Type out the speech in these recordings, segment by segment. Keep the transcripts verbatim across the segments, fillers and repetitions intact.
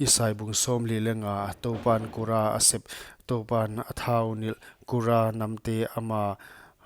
Isai bung sawmli leh nga. Toupan Kora a sep, Toupan a thau nilh. Kora namte ama,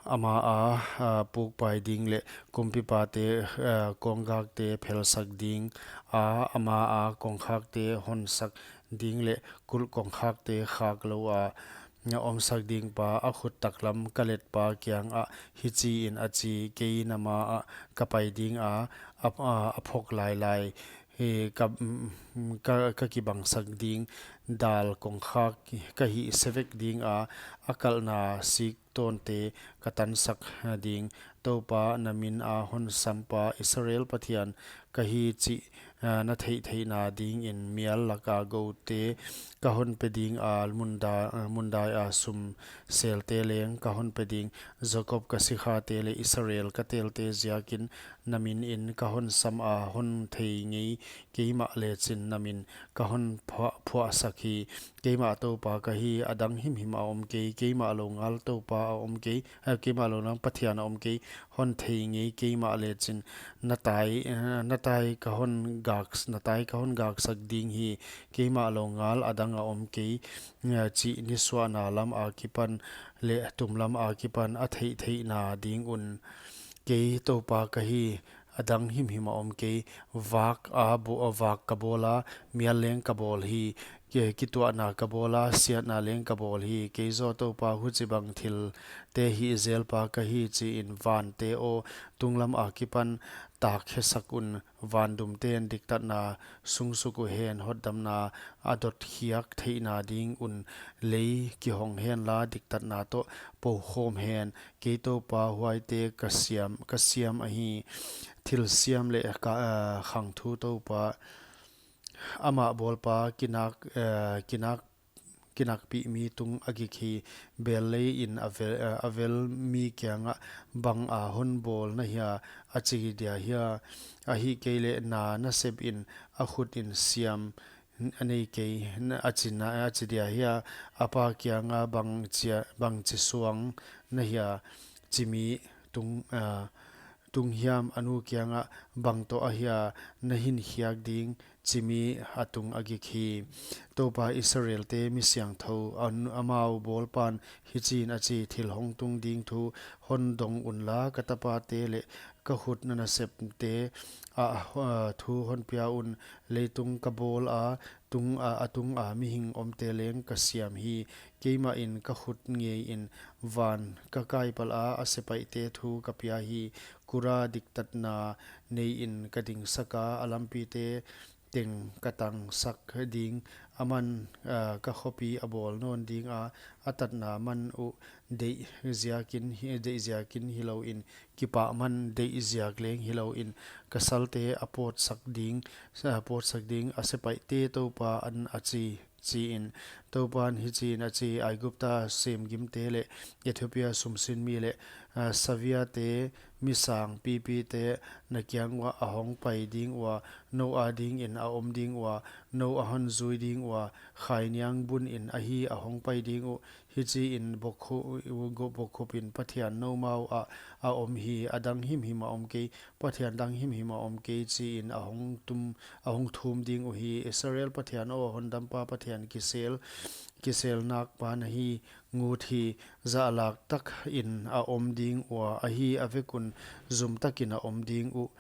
ama a, a, pukpai ding leh kumpipate, a, kawnggakte phelsak ding a, ama a kongkhakte honsak ding leh kulh kongkhakte khak lou a, na omsak ding pa, a khut taklam ka let pa kiangah hichiin a chi: Kei na maah ka pai ding a, a, a, a phok lailai, hi ka, mm, ka, ka kibangsak ding, dal kongkhak ka hihse vek ding a, a kalhna sik tawnte ka tansak ding. Toupa na min a hon sampa Israel Pathian ka hi chih, a, na theihtheihna dingin mial laka goute ka hon pe ding a, mundai, a, mundai a sum selte leng ka hon pe ding. Jakob ka sikhate leh Israel ka telte ziakin na minin ka hon sam a, hon thei ngei keimah lechin na min ka hon phuah, phuahsak hi. Keimah Toupa ka hi, a dang himhim a om kei, keimah lou ngal Toupa a om kei, eh, keimah lou ngal Pathian a om kei, hon thei ngei keimah lechin na tai, eh, na tai ka hon gak, na tai ka hon gaksak ding hi. Keimah lou ngal a dang a om kei, eh, chih nisuahna lam akipan leh tumlam akipan a theihtheihna ding un. Kei Toupa ka hi, a dang himhim a om kei. Vak a bo-, a vak ka bawl a, mial leng ka bawl hi. Ke-, kituahna ka bawl a, siatna leng ka bawl hi. Kei zaw Toupa huchibang thilte hih zelpa ka hi, chiin vante aw, tunglam akipan tak khesak un. Vandumten diktatna sungsuk uhen, hotdamna a dotkhiak theihna ding un. Lei kihong henla, diktatna toh pokhawm hen. Kei Toupa huaite ka siam, ka siam ahi. Thilsiam leh ka, a, khangthu Toupa, amah bawlpa kinak, a, kinak, kinakpih mi tung a gik hi. Bel leiin a vel, a, a vel mi kiangah bang a hon bawl na hia, a chi dia hia? Ahihkeileh na nasepin a khutin siam a nei kei, a chi na, a chi dia hia? A pa kianga bang chia, bang chi suang na hia, chi mi tung, a, tung hiam? A nu kiangah bang toh ahia na hinkhiak ding, chi mi a tung a gik hi. Toupa Israelte mi siangthou, a nu, amau bawlpan hichiin a chi: Thil hong tung ding thu hon dong unla, ka tapate leh ka khut na nasepte a, a, thu hon pia un. Leitung ka bawl a, tung a, a tung a mihing omte leng ka siam hi. Keimahin ka khut ngeiin van ka kaipalh a, a sepaihte thu ka pia hi. Kora diktatna neiin ka dingsak a, a lampite teng ka tangsak ding. Aman, a, ka khopi a bawl nawn ding a, a tatna man uh deih ziakin hi, deih ziakin hilouin, kipahman deih ziak leng hilouin, ka salte a pawtsak ding, a pawtsak ding, a sepaihte Toupan a chi, chiin. Toupan hichiin a chi: Aigupta semgimte leh Ethiopia sumsinmi leh, a, Saviate, mi sang pipite na kiang uah a hong pai ding ua, nou adingin a om ding ua, nou a hon zui ding ua, khainiang bunin ahi a hong pai ding uh. Hichiin bokkhu-, go-, bokkhupin Pathian noumau ah a om hi. A dang himhim a om kei, Pathian dang himhim a om kei, chiin a hong tum, a hong thum ding uhi. Israel Pathian aw, hondampa Pathian, kisel, kisel nakpa na hi. Ngut hi, zahlak takin a om ding ua, ahi a vekun zum takin a om ding uh.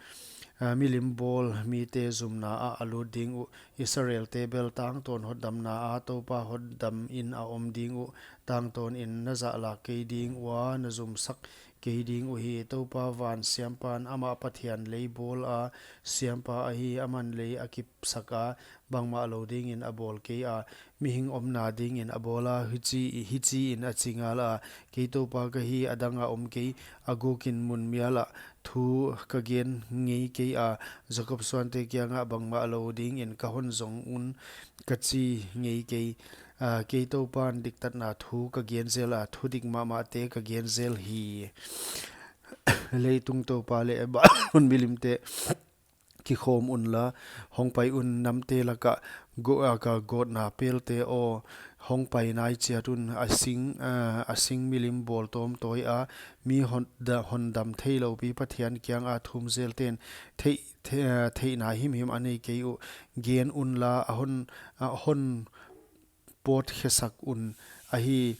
A, milim bawl mite zumna ah a lut ding uh. Israelte bel tangtawn hotdamna a Toupa hotdamin a om ding uh. Tangtawnin na zahlak kei ding ua, na zumsak kei ding uhi. Toupa van siampan amah Pathian lei bawl a, siampa ahi, aman lei a kipsak a, bangmah lou dingin a bawl kei a, mihing omna dingin a bawl a, hichi, hichiin a chi ngal a: Kei Toupa ka hi, a dang a om kei. A gukin mun mial ah thu ka gen ngei kei a, Jakob suante kiangah bangmah lou dingin ka hon zong un ka chi ngei kei. A, kei Toupan diktatna thu ka gen zel a, thudik mahmahte ka gen zel hi. Leitung Toupa leh Babulon milimte kikhawm unla, hong pai un, namte laka go-, a ka gawtna pelte aw, hong pai nai chiat un. A sing, a, a sing milim bawltawm tawi a, mi hon da-, hondam theilou pi Pathian kianga thum zelten theih, the-, a, theihna himhim a nei kei uh. Gen unla, a hon, a hon pawt khesak un ahi,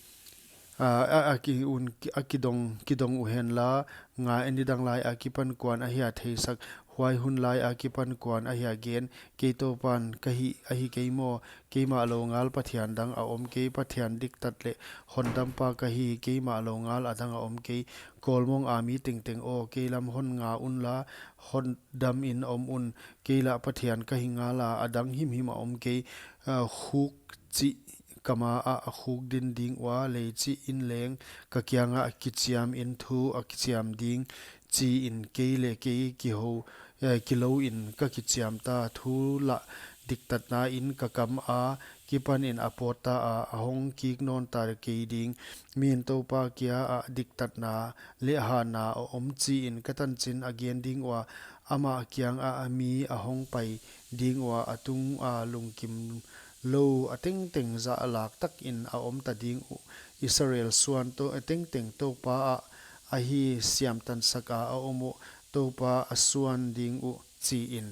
a, a, a ki un, a kidong, kidong uhenla, nga, nidang lai akipan kuan ahia theisak, huai hun lai akipan kuan ahia gen. Kei Toupan ka hi ahi kei maw? Keimah lou ngal Pathian dang a om kei. Pathian diktat leh hondampa ka hi, keimah lou ngal a dang a om kei. Kawlmong a mi tengteng aw, kei lam hon nga unla, hondamin om un. Kei lah Pathian ka hi ngala, a dang himhim a om kei. A, khuk chih ka ma ah a khuk din ding ua, lei chih in leng ka kiangah kichiam in, thu a kichiam ding chi in, kei leh kei kihou, eh, kilou in ka kichiam ta. Thu lah diktatna in ka kam akipan in a pawt ta a, a hong kik nawn ta kei ding. Mi'n Toupa kia ah diktatna leh hanna a om chi in ka tanchin a gen ding ua, amah kiangah mi a hong pai ding ua, a tunga lungkim lou a tengteng zahlak takin a om ta ding uh. Israel suan to-, a tengteng Toupa ah ahi siamtansaka a om uh, Toupa a suan ding uh, chi in.